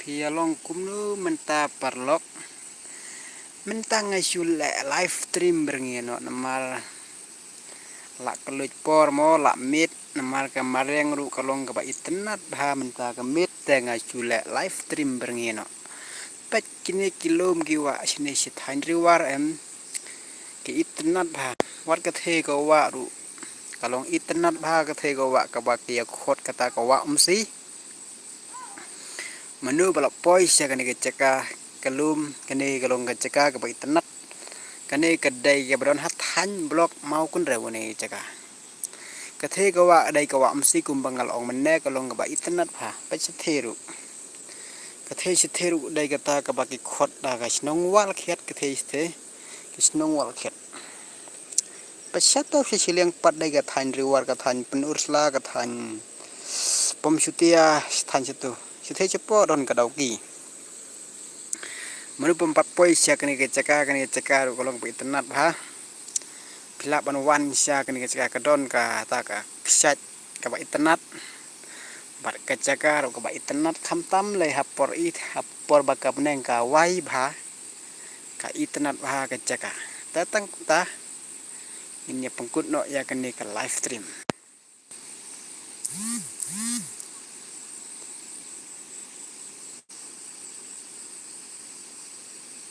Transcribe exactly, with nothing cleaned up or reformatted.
Phi ïa long kumno mynta paralok? Mynta nga shu leh live stream byrngi noh namar la ka luit por mo, la miet namar ka mariang ruh ka long kaba itynnad bha mynta ka miet te nga shu leh live stream byrngi noh. Peit kine ki lum ki wah shane shi thaiñ Riwar em. Ki itynnad bha. Wat ka thei ka wah ruh ka long itynnad bha, ka thei ka wah kaba ki ïa khot kata ka wah Umsi. Mano ba la poi sha kane ka jaka ka lum, kane ka long ka jaka kaba itynnad. Kane ka dei kaba don ha thaiñ block Mawkynrew kane ka jaka. Ka thei ka wah dei ka wah Umsi kumba nga la ong mynne, ka long kaba itynnad bha. Peit shatei ruh. Ka thei shatei ruh dei kata kaba ki khot da ka shnong Walkhiat, ka thei shatei. Ka shnong Walkhiat. Peit shato sha shiliang pat dei ka thaiñ Riwar, ka thaiñ Pynursla, ka thaiñ Pumshutia, thaiñ shato. Shatei shapoh don ka Dawki. Mano bym pat poi sha kane ka jaka, kane ka jaka ruh ka long ba itynnad bha. Phi lah ban wan sha kane ka jaka, ka don kata ka kshaid kaba itynnad. Bad ka jaka ruh kaba itynnad, khamtam lei ha por i, ha por ba ka bneng ka wai bha. Ka itynnad bha ka jaka. Te tang kumta ngin ïa pynkut noh ïa kane ka live stream.